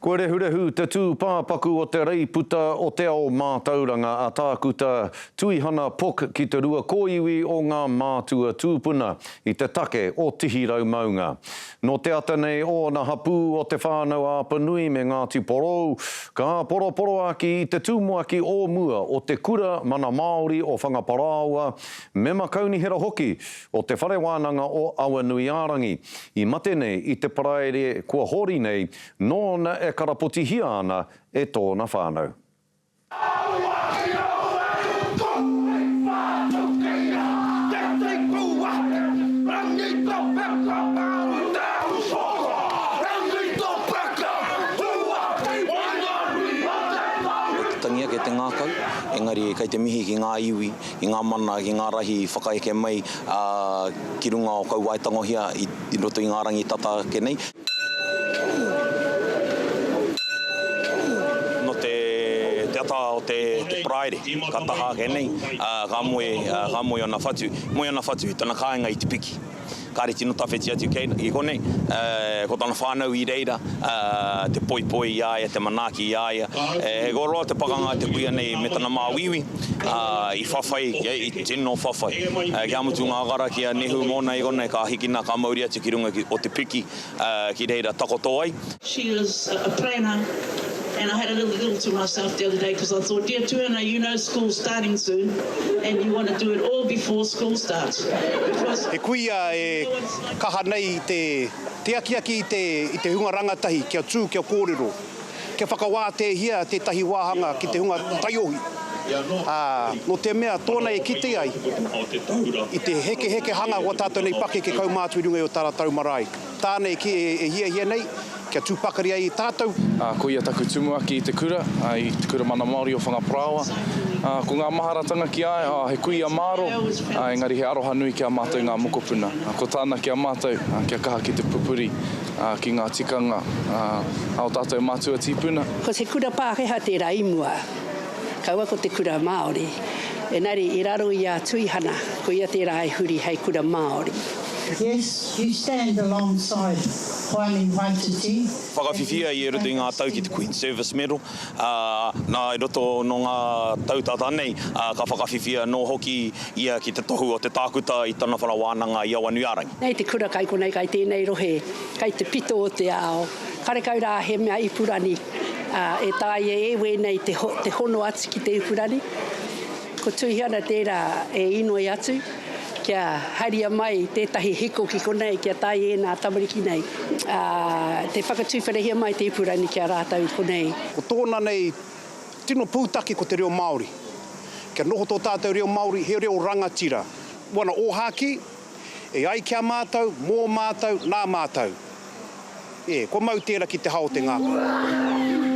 Kua rehurehu te tūpāpaku o te reiputa o te ao mātauranga a Tākuta Tuihana Pook ki te rua kōiwi o ngā mātua tūpuna i te take o Tihirau maunga. Nō te ata nei ōna hapū o Te Whānau-a-Apanui me Ngāti Porou ka poroporoaki i te tumuaki o mua o Te Kura Mana Māori o Whangaparāoa, mema kaunihera hoki o Te Whare Wānanga o Awanuiārangi, i mate nei i te Paraire kua hori nei nōna e karapotihia ana e tōna whānau. Kei te tangi ake te ngākau, engari kei te mihi ki ngā iwi, ki ngā mana, ki ngā rahi i whakaeke mai ki runga o Kauaetangohia i roto i ngā rangi tata ake nei. Nō te te ata o te te Paraire ka taha ake nei, ā, ka moe, ā, ka moe ana whatu, moe ana whatu i tana kāinga i Te Piki. Kāre tino tawhiti atu kei, i konei, ā, ko tana whānau i reira, ā, te poipoi i a ia, te manaaki i a ia. He roa te pakanga a te kuia nei me tana māuiui, ā, i whawhai, i tino whawhai. Kia mutu ngā karakia nehu mōna i konei, ka hikina, ka mauri atu ki runga o Te Piki, ki reira takoto ai. She is a planner and I had a little giggle to myself the other day because I thought, dear Tuana, you know school's starting soon and you want to do it all before school starts because He kuia e kaha nei te te akiaki i te i te hunga rangatahi kia tū, kia kōrero, kia whakawātehia tētahi wāhanga ki te hunga taiohi, ā, nō te mea tōna e kite ai i te hekehekehanga o ā tātou nei pakeke kaumātua i runga i ō tātou marae. Tāna e e hiahia nei, kia tū pakari ai tātou. Ā, ko ia taku tumuaki i te kura, ā, i Te Kura Mana Māori o Whangaparāoa. Ā, ko ngā maharatanga ki a ia, ā, he kuia māro, ā, engari he aroha nui ki a mātou ngā mokopuna. Ā, ko tāna ki a mātou, ā, kia kaha ki te pupuri, ā, ki ngā tikanga, ā, a ō tātou mātua tīpuna. Ko te kura Pākehā tērā i mua, kaua ko te kura Māori. Engari i raro i a Tuihana, ko ia tērā i huri hei kura Māori. Yes, you stand alongside Hoani Waititi. Whakawhiwhia ia i roto i ngā tau ki te Queen's Service Medal, ā, nā, i roto nō ngā tau tata nei, ā, ka whakawhiwhia anō hoki ia ki te tohu o te tākuta i tana whara wānanga i Awanuiārangi. Nei te kura kai konei, kai tēnei rohe, kai te pito o te ao. Karekau rā he mea ipurani, ā, e taea e wēnei te te hono atu ki te ipurani. Ko Tuihiana tērā e inoi atu kia haria mai tētahi hiko ki konei kia tae ēnā tamariki nei, ā, te whakatuwherahia mai te ipurani ki a rātou i konei. Ko tōna nei tino pūtake ko te reo Māori. Kia noho tō tātou reo Māori he reo rangatira. Wana ōhākī, e ai ki a mātou, mō mātou, nā mātou. Ē, kua mau tērā ki te hao o te ngākau.